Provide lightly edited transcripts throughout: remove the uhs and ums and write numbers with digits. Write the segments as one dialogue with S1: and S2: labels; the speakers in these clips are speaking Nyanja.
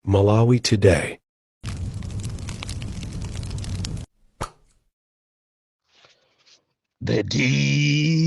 S1: Malawi Today.
S2: The DC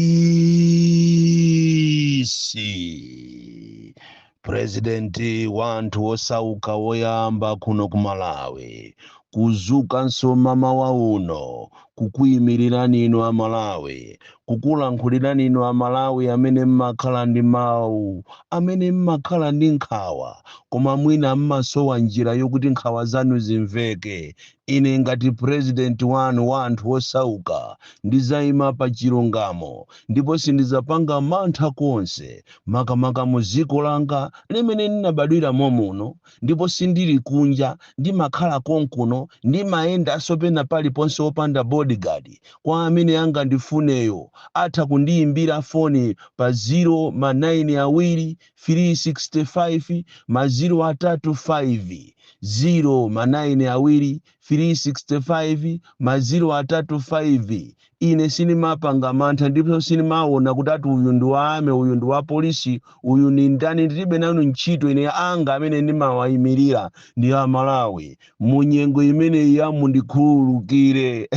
S2: President wa anthu osauka woyamba kuno ku Malawi kuzukanso mamawa uno kukuyimirirani inu a Malawi, kukulankhulirani inu a Malawi amene mmakhala ndi mawu, amene mmakhala ndi nkhawa koma mwina mmasowa njira yokuti nkhawa zanu zimveke. Ine ngati president wanu wa anthu osauka ndizayima pa chilungamo ndipo sindizapanga mantha konse, makamaka mu dziko langa limene ndinabadwira momuno, ndipo sindili kunja, ndimakhala konkuno, ndimayendanso pena paliponse opanda bodyguard. Kwa amene angandifuneyo atha kundiyimbira foni pa 0 ma 9 awiri 365 ma 0 atatu 5, 0 ma 9 awiri 365 ma 0 atatu 5. Ine sindimapanga mantha ndipo sindimaona kuti ati uyu ndi wa army, uyu ndi wa polisi, uyu ndi ndani, ndilibe nanu ntchito. Ine anga amene ndimawayimirira ndi a Malawi. Mu nyengo imeneyi ya mundikhululukire,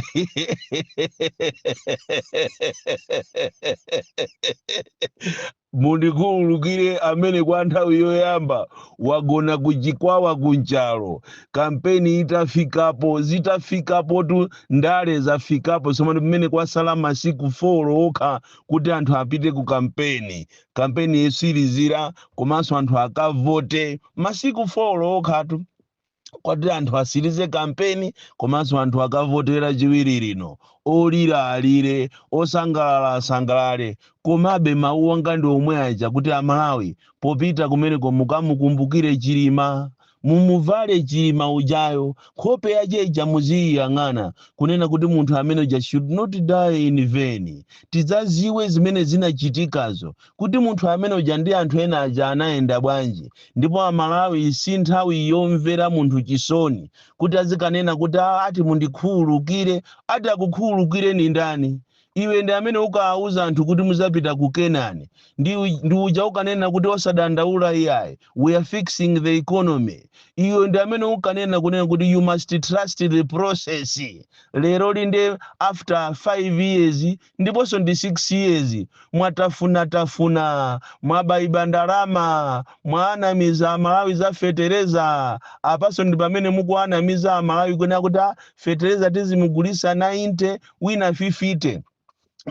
S2: mundikhululukire amene kwa nthawi yoyamba wagona ku Chikwawa ku Nchalo, kampeni itafikapo, zitafikapotu, ndale zafikapo tsopano pamene kwasala masiku 4 okha kuti anthu apite ku kampeni, kampeni yotsirizira, komanso anthu akavote, masiku 4 okhatu kwati anthu asirize kampeni komanso anthu akavote Lachiwiri lino. Olira alire, osangalala asangalale, komabe mawu anga ndi omwe aja kuti Amalawi popita kumeneko mukamukumbukire Chilima, mumuvale Chilima ujayo, nkhope yache ija muziyiyang'ana, kunena kuti munthu amene uja should not die in vain. Tidzaziwe zimene zinachitikazo, kuti munthu amene uja ndi anthu ena aja anayenda bwanji. Ndipo Amalawi, si nthawi yomvera munthu chisoni kuti azikanena kuti, "Ah, ati mundikhululukire." Ati akukhululukire ni ndani? Iwe ndi amene ukawauza anthu kuti muzapita ku Kenani, ndi uja ukanena kuti osadandaula iyayi, we are fixing the economy. Iwe ndi amene ukanena kunena kuti you must trust the process. Lero linde after 5 years ndiponso ndi 6 years mwatafunatafuna, mwabayiba ndalama, mwaanamiza Amalawi za fetereza. Apanso ndi pamene mukuanamiza Amalawi kunena kuti, ah, fetereza tizimugulisa 90, wina 50,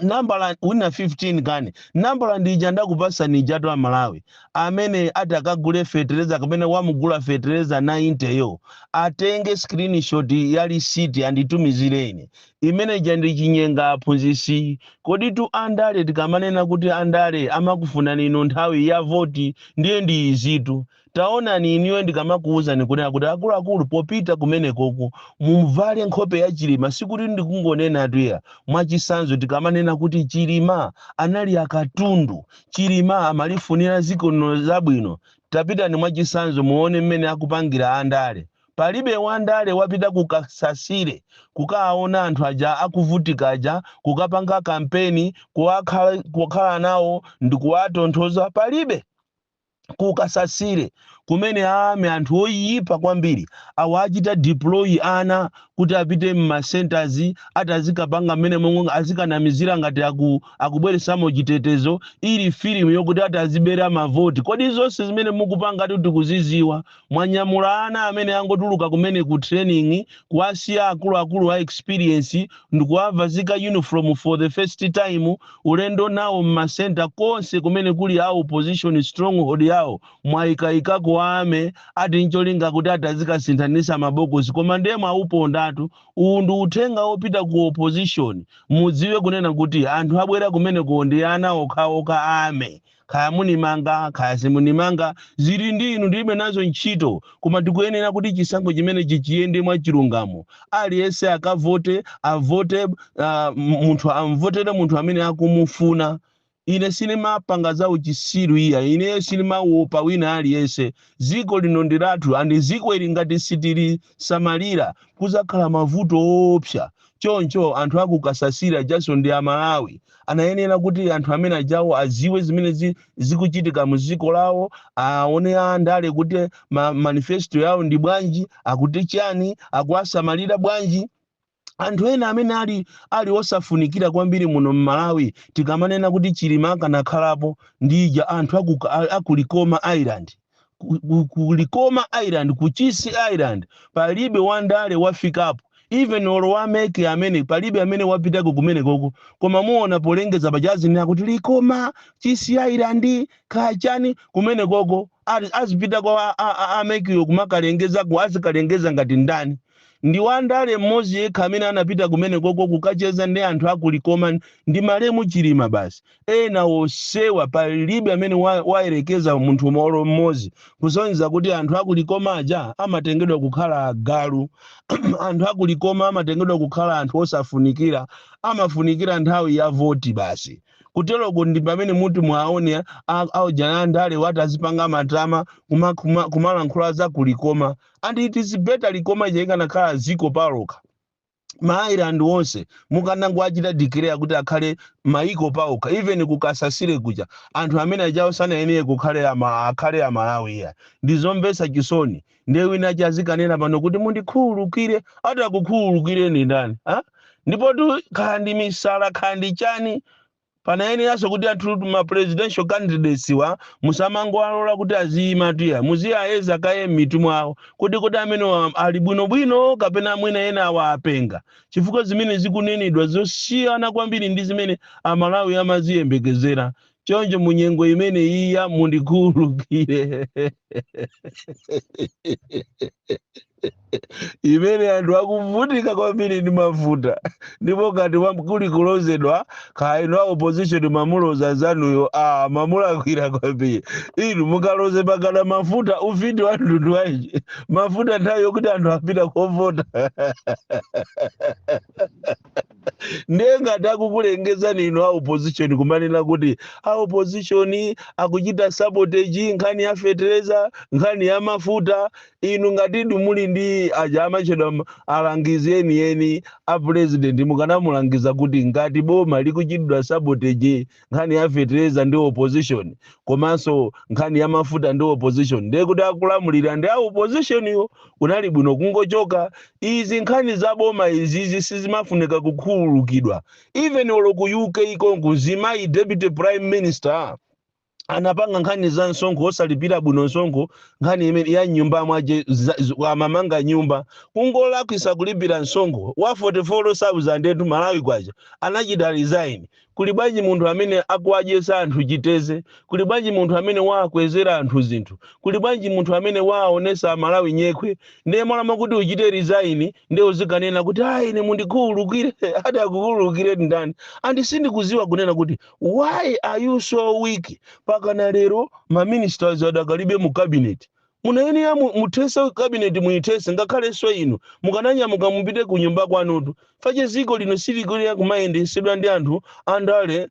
S2: nambala wina 15 kani. Nambala ndija ndakupasani ijatu. Amalawi amene ati akagule fetereza kapena wamugula fetereza 90 yo, atenge screenshot ya lisiti anditumizireni. Imene ija ndi chinyenga, aphunzitsi. Kodi tu andale, tikamanena kuti andale amakufunani inu nthawi ya voti, ndiye ndi izitu. Taonani iniwe, ndikamakuwuzani kunena kuti akuluakulu popita kumenekoku mumvale nkhope ya Chilima, sikuti ndikungonena tuya. Mwachisanzo, tikamanena kuti Chilima anali akatundu, Chilima amalifunira dziko lino zabwino, tapitani mwachisanzo muone mmene akupangira andale. Palibe wandale wapita ku Kasasire kukaona anthu aja akuvutika aja, kukapanga kampeni, kukhala nawo ndikuwatonthoza, palibe. Ku Kasasire kumene army, anthu oyipa kwambiri awa, achita deploy ana kuti apite mma centers, ati azikapanga mmene momwe azikanamizira ngati akubweresamo chitetezo, ili filimu yokuti ati azibera mavoti. Kodi zonse zimene mukupanga ati tikuziziwa? Mwanyamula ana amene angotuluka kumene ku training, kuwasiya akuluakulu a experience ndikuwavazika uniform for the first time, ulendo nawo mma center konse kumene kuli a opposition stronghold yawo, mwayikayikako army, ati ncholinga kuti ati azikasinthanisa mabokosi, koma ndiye mwaupondatu. Uwu ndi uthenga wopita ku opposition. Mudziwe kunena kuti anthu abwera kumeneko ndi ana okhaokha, army. Kaya munimanga, kaya simunimanga, zili ndi inu, ndilibe nazo ntchito, koma tikuyenera kuti chisankho chimene chichiyende mwachilungamo. Aliyense akavote, avote, munthu amvotere munthu amene akumufuna. Ine sindimapanga za uchisiru iya, ineyo sindimaopa wina aliyense. Dziko lino ndi lathu, and dziko ili ngati sitilisamalira kuzakhala mavuto oopsa. Choncho anthu aku Kasasira ajaso ndi Amalawi, anayenera kuti anthu amene ajawo aziwe zimene zikuchitika mu dziko lawo, aone andale kuti manifesto yawo ndi bwanji, akuti chani, akuwasamalira bwanji. Anthu ena amene ali osafunikira kwambiri muno mMalawi, tikamanena kuti Chilima akanakhalapo, ndija anthu aku Likoma Island. Ku Likoma Island, ku Chisi Island, palibe wandale wafikapo, even olo wa MEC amene palibe amene wapitako kumene koko. Koma muona polengeza pachazinena kuti Likoma, Chisi Island, kachani kumene koko, azipitako a MECyo kumakalengezako, azikalengeza ngati ndani? Ndi wandale mmodzi yekha amene anapita kumene koko kukacheza ndi anthu akulikoma ndi malemu Chilima basi. Ena osewa palibe amene wayerekeza munthu molo mmodzi, kusonyeza kuti anthu akulikoma aja amatengedwa kukhala agalu. Anthu akulikoma amatengedwa kukhala anthu osafunikira, amafunikira nthawi ya voti basi. Kuteroko ndi pamene muti mwaone aujana andale wati azipanga matama kumalankhula za kulikoma. And it is better Likoma ija ikanakhala ziko palokha. Ma island onse mukanango achita declare kuti akhale maiko paokha. Even kukasasire kuja, anthu amene ajawo sanayenere kukhale akhale Amalawi iya. Ndizomvetsa chisoni. Ndiye wina achazikanena pano kuti mundikhululukire, ati akukhululukireni ndani, ha? Ndipo tu kaya ndi misala, kaya ndi chani, panayeneranso kuti anthu ma presidential candidates wa musamangowalola kuti aziyima tuya, muziyayeza kaye m'mitu mwawo kuti amene ali bwinobwino kapena mwina ena awa apenga, chifukwa zimene zikunenedwa zosiyana kwambiri ndi zimene Amalawi amaziyembekezera. Choncho munyengo imene iya, mundikhululukire, imene anthu akuvutika kwambiri ndi mafuta, ndipo ngati kuli kulozedwa, kaya inu a opposition mamuloza zanuyo, mamulakwira kwambiri. Inu mukaloze pakana mafuta, ufiti wa mtundu wanji? Mafuta nthawi yokuti anthu apita kovota. Ndiye ngati akukulengezani inu a opposition kumanena kuti a opposition akuchita sabotage nkhani ya fetereza, nkhani ya mafuta, inu ngati muli ndi aja amachedwa alangizi enieni a president, mukanamulangiza kuti ngati boma likuchitidwa sabotage nkhani ya fetereza ndi opposition, komanso nkhani ya mafuta ndi opposition, ndiye kuti akulamulira ndi a opposition yo, kunali bwino kungochoka. Izi nkhani za boma izizi sizimafunika kukhululukidwa. Even olo ku UK konku, zimayi deputy prime minister anapanga nkhani za msonkho, osalipira bwino msonkho, nkhani imene ya nyumba mwaje amamanga nyumba, kungolakwisa kulipira msonkho wa 44,000 etu Malawi kwacha, anachita resign. Kuli bwanji munthu amene akuwadyesa anthu chiteze? Kuli bwanji munthu amene waakwezera anthu zinthu? Kuli bwanji munthu amene waonesa Amalawi nyekhwe? Ndiye mwalama kuti uchite resign, ndiye uzikanena kuti ayi, ine mundikhululukire. Ati akukhululukire ndani? And sindikuziwa kunena kuti why are you so weak? Pakana lero ma ministers adakalibe mu cabinet. Munayenera muthese cabinet, muyithese. Ngakhalenso inu mukananyamuka mupite ku nyumba kwanutu. Fache ziko lino silikulira kumayendesedwa ndi anthu andale.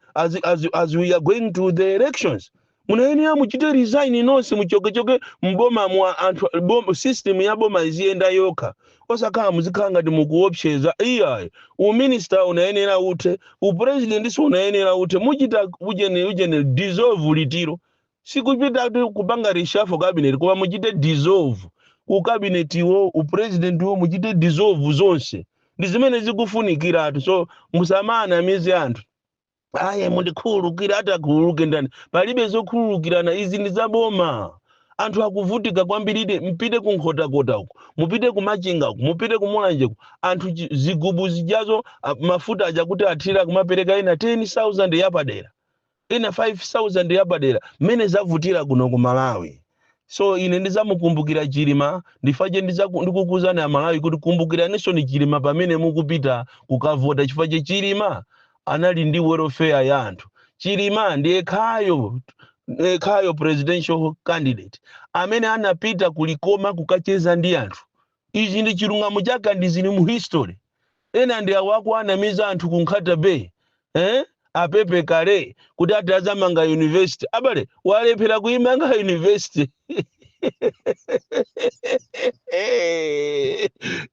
S2: As we are going to the elections, munayenera muchite resign nonse, muchokechoke mboma mwa anthu, system ya boma iziyenda yokha, osakhala muzikhala ngati mukuopseza iyayi. Uminista unayenera uthe, upresident so unayenera uthe. Muchita ujene dissolve litiro, sikupita kuti kupanga reshuffle cabinet, koma muchite dissolve ucabinet wo, upresident wo, muchite dissolve zonse. Ndi zimene zikufunikiratu. So musamanamize anthu, aye mundikhululukire. Ati akhululuke ndani? Palibe zokhululukirana, izi ndi zaboma. Anthu akuvutika kwambiri. Mpite kunkhotakota uku, mupite kumachinga uku, mupite kumulanje uku, anthu zigubu zijazo, mafuta aja kuti athira kumapereka ina 10,000 yapadera, ina 5000 yapadera, mmene zavutira kuno ku Malawi. So ine ndizamukumbukira Chilima. Ndifache ndikukuzani Amalawi kuti kumbukiraninso ni Chilima pamene mukupita kukavota, chifukwa che Chilima anali ndi welfare ya anthu. Chilima ndi ekhayo presidential candidate amene anapita kulikoma kukacheza ndi anthu. Izi ndi chilungamo chake, ndi zili mu history. Ena ndi awo akuanamiza anthu ku Nkhata Bay, eh? Apepe kale kuti ati azamanga university. Abale, walephera kuimanga university.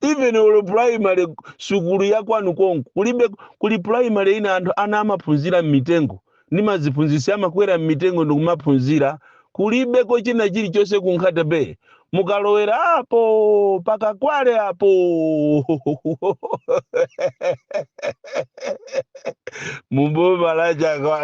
S2: Even olo primary, sukulu ya kwanu konko kulibe. Kuli primary ina anthu ana amaphunzira m'mitengo ndi maziphunzitsi amakwera m'mitengo ndikumaphunzira. Kulibeko china chilichonse ku Nkhata Bay. Mukalowera apo pakakwale apo muboma la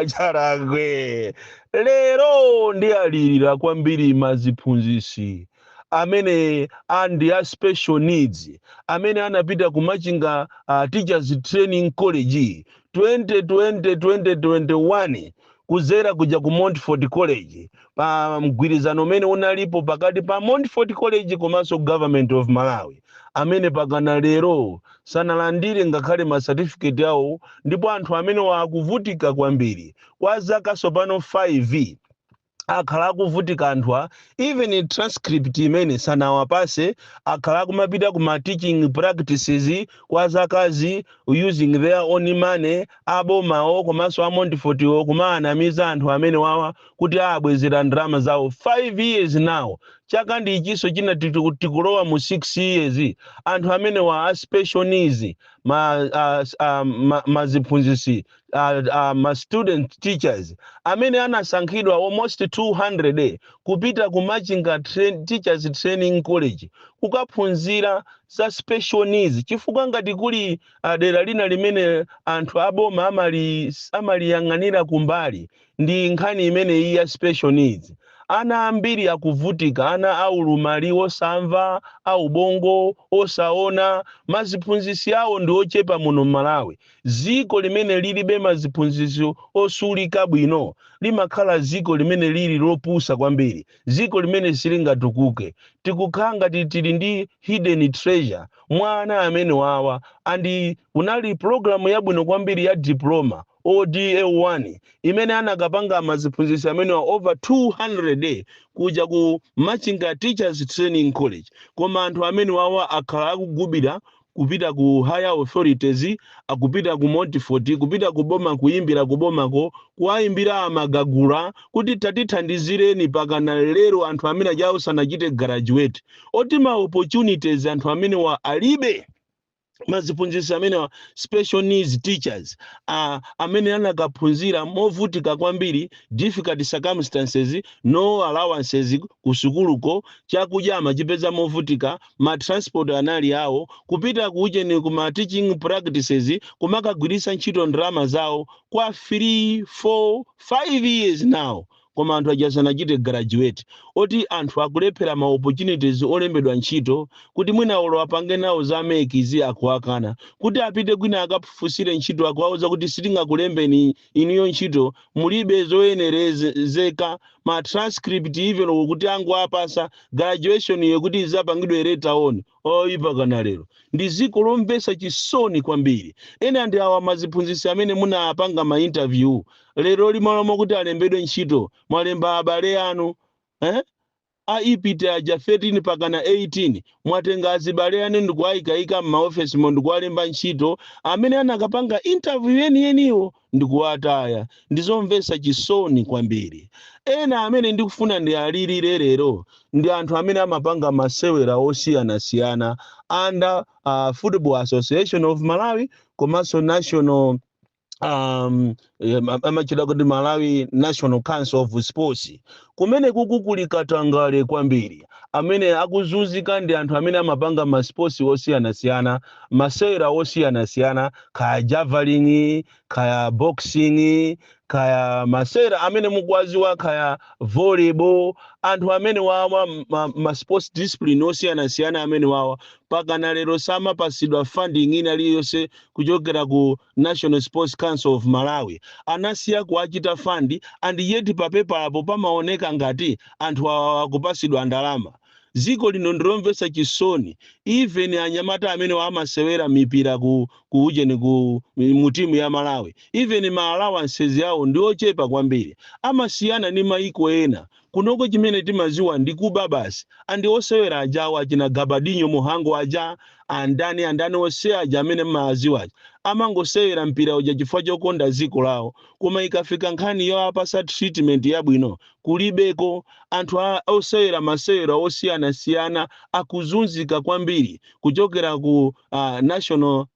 S2: Chalangwe. Lero ndi alirira kwambiri maziphunzitsi amene andi a special needs amene anapita ku Machinga Teachers Training College 2020 2021 kuzera kuja ku Montfort College, pa mgwirizano umene unalipo pakati pa Montfort College komanso Government of Malawi, amene pakana lero sanalandire ngakhale ma certificate awo. Ndipo anthu amene akuvutika kwambiri kwa zaka tsopano 5 akhala akuvutika anthuwa. Even transcript imene sanawapase. Akhala akumapita kuma teaching practices kwa zakazi using their own money. Abomawo komanso a Montfortiwo kumaanamiza anthu amene wawa kuti abwezera ndalama zawo. 5 years now, chaka ndi ichiso china tikulowa mu 6 years, anthu amene wa a special needs, maziphunzitsi, ma student teachers amene anasankhidwa almost 200 kupita ku Machinga Teachers Training College kukaphunzira za special needs, chifukwa ngati kuli dera lina limene anthu aboma amaliyang'anira kumbali ndi nkhani imeneyi ya special needs. Ana ambiri akuvutika, ana aulumali, osamva, aubongo, osaona. Maziphunzitsi awo ndi ochepa muno m'Malawi. Ziko limene lilibe maziphunzitsi osulika bwino limakhala ziko limene lili lopusa kwambiri, ziko limene silingatukuke. Tikukhala ngati tili ndi hidden treasure mwana amene wawa. And kunali program yabwino kwambiri ya diploma ODA1 imene anakapanga maziphunzitsi amene wa over 200 kuja ku Machinga Teachers Training College, koma anthu amene wawa akhala akugubira kupita ku higher authorities, akupita ku Montfort, kupita ku boma, kuyimbira ku bomako, kuwayimbira amagagula kuti tatithandizireni. Pakana lero anthu amene ajawo sanachite graduate, oti ma opportunities anthu amene wa alibe. Maziphunzitsi amene wa special needs teachers amene anakaphunzira movutika kwambiri, difficult circumstances, no allowances kusukuluko, chakudya amachipeza movutika, ma transport anali awo, kupita kucheni kuma teaching practices kumakagwiritsa ntchito ndalama zawo kwa 3 4 5 years now, koma anthu aja sanachite graduate, oti anthu akulephera ma opportunities olembedwa ntchito kuti mwina olo apange nawo za MEC akuakana, kuti apite kwina akafunsire ntchito akuwauza kuti sitingakulembeni inuyo ntchito, mulibe zoyenerezeka, ma transcript even kuti angoapasa graduation iyo kuti izapangidwe later on. Oyipa kana lero ndi ziko lomvetsa chisoni kwambiri. Ena ndi awa maziphunzitsi amene munapanga ma interview, lero limalomo kuti alembedwe ntchito mwalemba abale anu, eh? A ipite aja 13 pakana 18, mwatenga azibale anu ndikuwayikayika m'maofesi mo ndikuwalemba ntchito, amene anakapanga interview yeniyeniwo ndikuwataya. Ndizomvetsa chisoni kwambiri. Ena amene ndikufuna ndi alirire lero ndi anthu amene amapanga masewera osiyanasiyana under Football Association of Malawi komanso national amachita kuti Malawi National Council of Sports. Kumene kuku kuli katangale kwambiri. Amene akuzunzika ndi anthu amene amapanga ma sports osiyanasiyana, masewera osiyanasiyana, kaya javelin, kaya boxing, kaya masewera amene mukuwaziwa, kaya volleyball. Anthu amene wawa ma sports discipline osiyanasiyana amene wawa pakana lero samapasidwa funding ina iliyonse kuchokera ku National Sports Council of Malawi. Anasiya kuachita fund, and yet papepalapo pamaoneka ngati anthu awa akupasidwa ndalama. Dziko lino ndilomvetsa chisoni. Even anyamata amene amasewera mipira ku ujeni, ku mu timu ya Malawi, even ma allowances yawo ndi ochepa kwambiri, amasiyana ndi maiko ena. Kunoko chimene timaziwa ndi kuba basi. Andi osewera ajawo, achina Gabadinho Muhango aja, andani andani onse aja amene mmaziwa aja, amangosewera mpira uja chifukwa chokonda dziko lawo, koma ikafika nkhani yoapasa treatment yabwino, kulibeko. Anthu osewera masewera osiyanasiyana akuzunzika kwambiri. Kuchokera ku National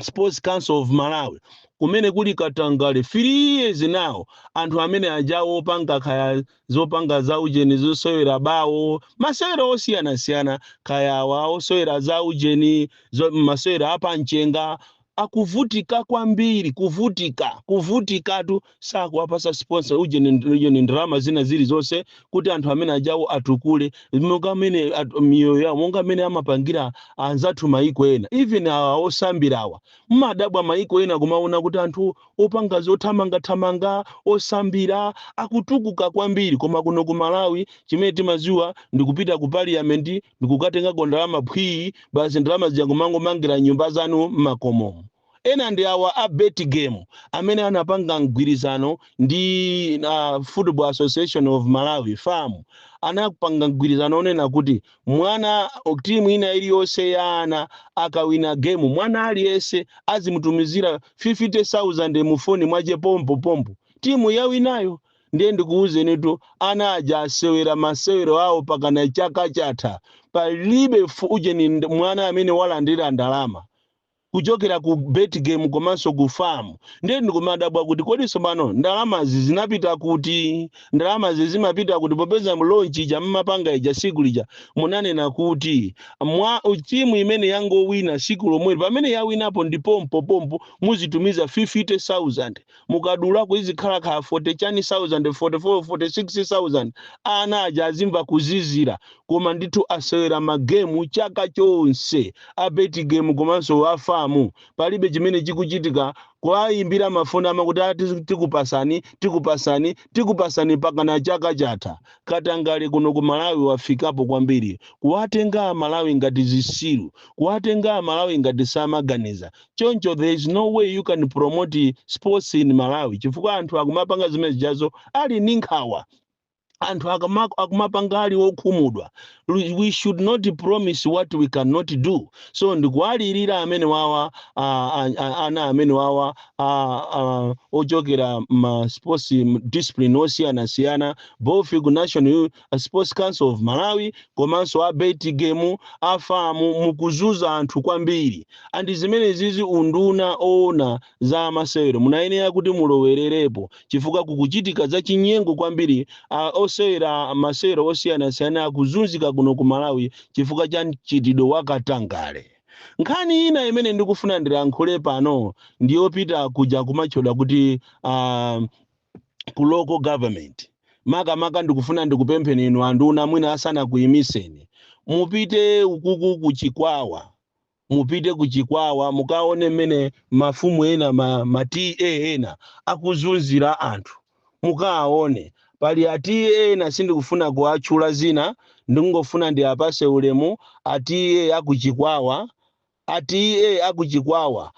S2: Sports Council of Malawi, kumene kuli katangale 3 years now. Anthu amene ajawo opanga kaya zopanga zaujeni, zosewera bawo, masewera osiyanasiyana, kaya awa osewera zaujeni, masewera apamchenga, akuvutika kwambiri, kuvutika, kuvutikatu. Sakuwapasa sponsor, ujeni, ujeni, ndalama zina zilizonse kuti anthu amene ajawo atukule monga amene miyoyo yawo, monga amene amapangira anzathu maiko ena. Even awa osambirawa, mmadabwa maiko ena kumaona kuti anthu opanga zothamangathamanga, osambira, akutukuka kwambiri, koma kuno ku Malawi chimene timaziwa ndikupita ku parliament ndikukatengako ndalama phwii basi, ndalama zija kumangomangira nyumba zanu mmakomomo. Ena ndi awa a Bet Game amene anapanga mgwirizano ndi Football Association of Malawi, FAM. Anapanga mgwirizano onena kuti mwana, timu ina iliyonse ya ana akawina game, mwana aliyense azimutumizira 50,000 mufoni mwache pompo pompo timu yawinayo. Ndiye ndikuwuzenitu, ana aja asewera masewero awo pakana chaka chatha, palibe ujeni mwana amene walandira ndalama kuchokera ku Bet Game komanso ku FAM. Ndiye ndikumadabwa kuti kodi tsopano ndalamazi zinapita kuti? Ndalamazi zimapita kuti, popeza launch ija mmapanga ija, siku lija munanena kuti mwa timu imene yangowina siku lomweli, pamene yawinapo ndi pompo pompo muzitumiza 50,000, mukadulako izikhala khala 40 chani 1000, 44, 46,000. Ana aja azimva kuzizira, koma ndithu asewera magemu chaka chonse a Bet Game komanso a FAM, palibe chimene chikuchitika. Kuwayimbira mafoni amakuti, "Ati tikupasani, tikupasani, tikupasani," pakana chaka chatha. Katangale kuno ku Malawi wafikapo kwambiri, kuwatenga Amalawi ngati zisilu, kuwatenga Amalawi ngati samaganiza. Choncho there is no way you can promote sports in Malawi, chifukwa anthu akumapanga zimene zijazo ali ndi nkhawa, anthu akumapanga ali okhumudwa. We should not promise what we cannot do. So ndikuwalirira amene wawa, ana amene wawa ochokera ma sports discipline osiyanasiyana, both ku National Sports Council of Malawi komanso a Bet Game, a FAM, mukuzuza anthu kwambiri. Andi zimene zizi, unduna oona za masewero munayenera kuti mulowererepo, chifukwa kukuchitika za chinyengo kwambiri. Osewera masewero osiyanasiyana akuzunzika kuno ku Malawi chifukwa cha mchitidwe wa katangale. Nkhani ina imene ndikufuna ndilankhule pano ndiyopita kuja kumatchedwa kuti ku local government. Makamaka ndikufuna ndikupempheni inu anduna, mwina asanakuyimiseni, mupite ukuku kuchikwawa, mupite kuchikwawa mukaone mmene mafumu ena, ma TA ena akuzunzira anthu. Mukaone pali a TA ena, sindikufuna kuwatchula zina, ndikungofuna ndiapase ulemu a TA akuchikwawa. A TA akuchikwawa,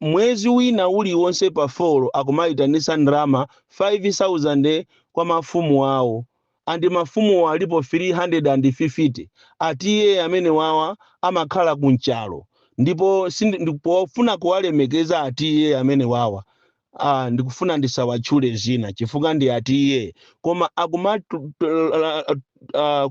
S2: mwezi wina uliwonse pa 4 akumayitanisa ndalama 5000 kwa mafumu awo, andi mafumu alipo 350. A TA amene wawa amakhala kunchalo, ndipo pofuna kuwalemekeza a TA amene wawa, ndikufuna ndisawatchule zina chifukwa ndi a TA, koma akuma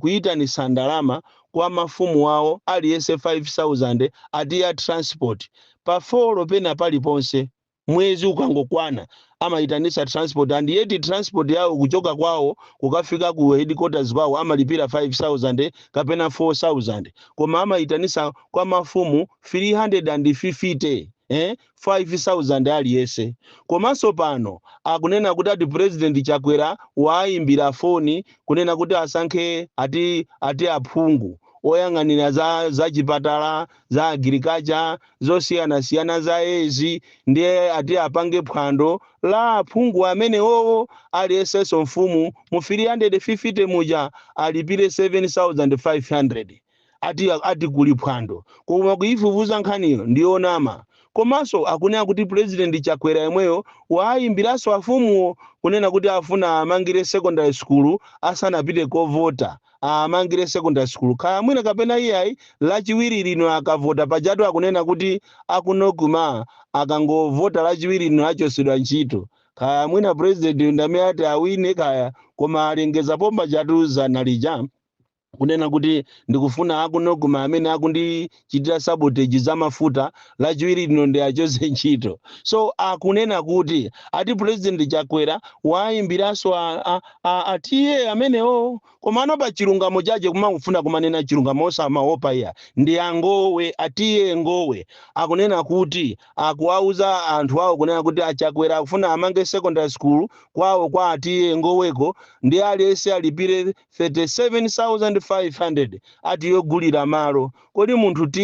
S2: kuyitanisa ndalama kwa mafumu awo aliyense 5000, ati ya transport. Pa 4 pena paliponse mwezi ukangokwana amayitanisa transport, and yet transport yawo kuchoka kwawo kukafika ku headquarters kwawo amalipira 5000 kapena 4000, koma amayitanisa kwa mafumu 350, 5000 aliyense. Komanso pano akunena kuti ati President Chakwera wayimbira foni kunena kuti asankhe ati aphungu oyang'anira za chipatala, za agriculture, zosiyanasiyana, za ezi, ndiye ati apange phwando la aphungu amenewowo, aliyensenso mfumu mu 350 muja alipire 7500, ati kuli phwando. Koma kuifufuza nkhaniyo ndiyonama. Komanso akunena kuti President Chakwera yemweyo waayimbiranso afumuwo kunena kuti afuna amangire secondary school asanapite kovota, amangire secondary school, kaya mwina kapena iyayi. Lachiwiri lino akavota, pajatu akunena kuti aku NOCMA akangovota lachiwiri lino achosedwa ntchito. Kaya mwina president ndamene ati awine kaya, koma alengeza pomba chatu zana lija kunena kuti ndikufuna aku NOCMA amene akundichitira sabotage za mafuta, lachiwiri lino ndi achose ntchito. So akunena kuti ati President Chakwera wayimbiranso atiye amenewo. Komano pa chilungamo chache, kumangofuna kumanena chilungamo osamaopa iya, ndi angowe atiye ngowe akunena kuti akuwauza anthu awo kunena kuti aChakwera akufuna amange secondary school kwawo kwa atiye ngoweko, ndi aliyense alipire 37,500 ati yogulira malo. Kodi munthu ta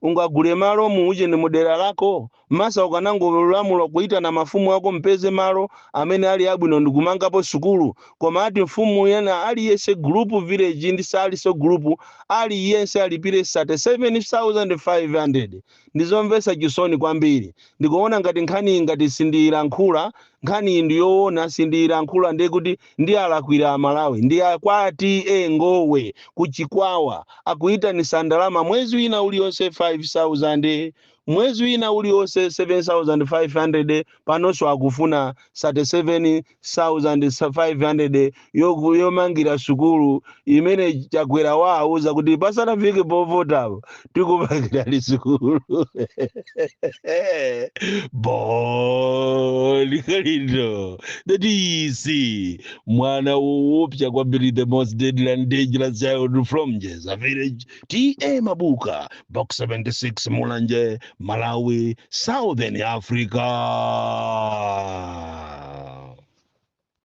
S2: ungagule malo muuje mudera lako? Masa ukanangolamula kuitana mafumu ako, mpeze malo amene ali abwino ndikumangapo sukulu. Koma ati mfumu yena aliyense, group village ndi saliso group, aliyense alipire 37,500. Ndizomvetsa chisoni kwambiri. Ndikuona ngati nkhani ngati sindiyilankhula, nkhani ndiyoona, sindiyilankhula ndiye kuti ndi alakwira Amalawi. Ndi akwati e Ngowe kuchikwawa akuyitanisa ndalama mwezi wina uliwonse 5000, mwezi wina uliwonse 7500. Panonso akufuna 37,500 yomangira sukulu imene Chakwera waauza kuti pasanafike povotapo tikumangira sukulu. Bon Kalindo, the DC, mwana woopsa kwambiri, the most deadly and dangerous child from Jeza village, TA Mabuka, Box 76, Mulanje, Malawi, Southern Africa.